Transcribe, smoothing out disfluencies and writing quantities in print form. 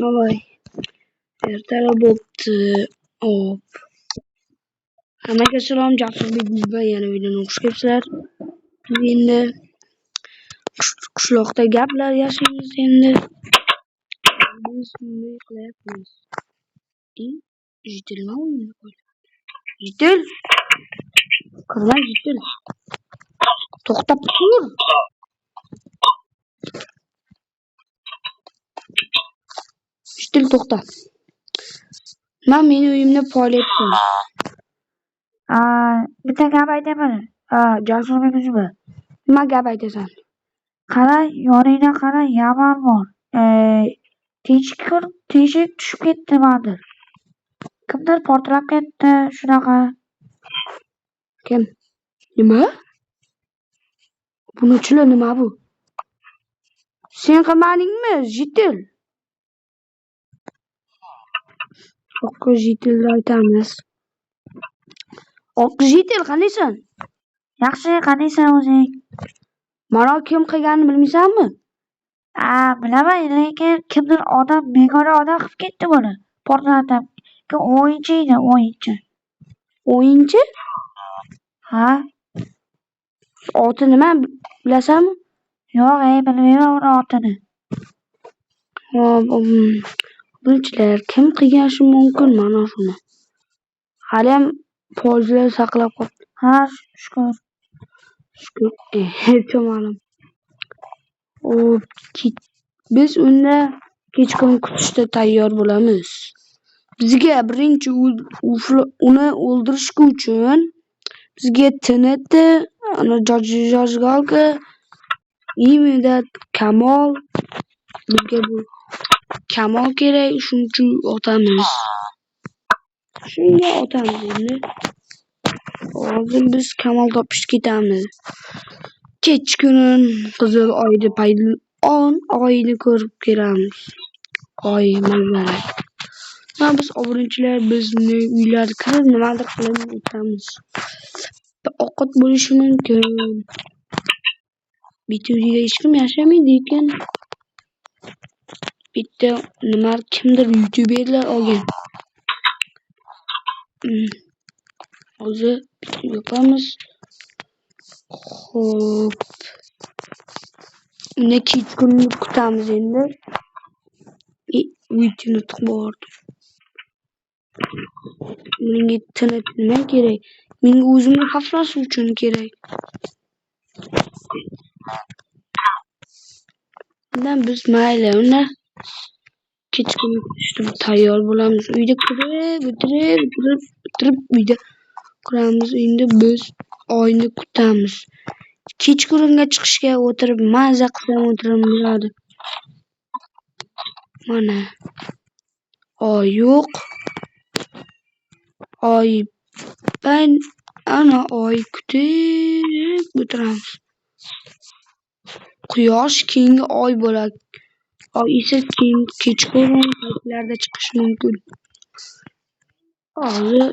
Voy. Ertalab bo'pti. Hop. Hammaga salom, Jasurbek va yana videoni xush kelibsizlar. Biz endi qishloqda gaplar yashaymiz endi. Biz bunday qilyapmiz. Jitil nima o'yinni Jitil. Kirma, jitil. To'xtab tur. Jitil, to'xta. Nima meni uyimda poylayapsan? Bitta gap aytaman. Jasurbek uzma. Nima gap aytasan? Qara, yoningda qara, Yaman bor. Teshik teshik tushib ketdi nimadir. Kimdir portlab ketdi, shunaqa. Kim? Nima? Buni nima bu? Sen qilmadingmi, jitil? Oq jitilni aytamiz. Oq jitil, qandaysan? Yaxshi, qandaysan o'zing? Mana kim qilganini bilmaysanmi? Bilaman, lekin kimdir odam, begona odam qilib ketdi buni. Portlatib. O'yinchi edi, o'yinchi. O'yinchi? Ha? Oti nima, bilasanmi? Yo'q, bilmayman uni otini. Hop, bunchilar kim qilganishi mumkin mana shuni? Haliyam polchilar saqlab qolibdi. Ha, shukur. Shukur. Tumanim. Hop, biz unda kechqurun kutishda tayyor bo'lamiz. Bizga birinchi uni o'ldirish uchun bizga TNT, зажигалка, именно kamol, bizga bu kamol kerak, shuning uchun otamiz. Shunga otamiz endi. Hozir biz kamol topishga ketamiz. Kechqurun qizil oyni oyni ko'rib kelamiz. Oy manzara. Ha, biz obunachilar bizni uylarga kirib nimadir qilib o'tiramiz. Ovqat bo'lishi mumkin. Bitta uyda hech kim yashamaydi ekan. Bitta nima kimdir youtuberlar olgan. Hozir bitta yopamiz. Xo'p. Unda kechqurunni kutamiz endi. Videoni tiqib yubordim. Menga TNT nima kerak? Menga o'zimni xavflash uchun kerak. Undan biz mayli, unda kechqurun kutishda tayyor bo'lamiz. Uyda kirib, o'tirib, o'tirib, o'tirib uyda quramiz. Endi biz oyni kutamiz. Kechqurunga chiqishga o'tirib maza qilsam o'tirib. Mana. Oy yo'q. Oy ana oy kutib o'tiramiz. Quyosh keyingi oy bo'ladi. Oy esa keyin kechqurun paytlarda chiqishi mumkin. Hozir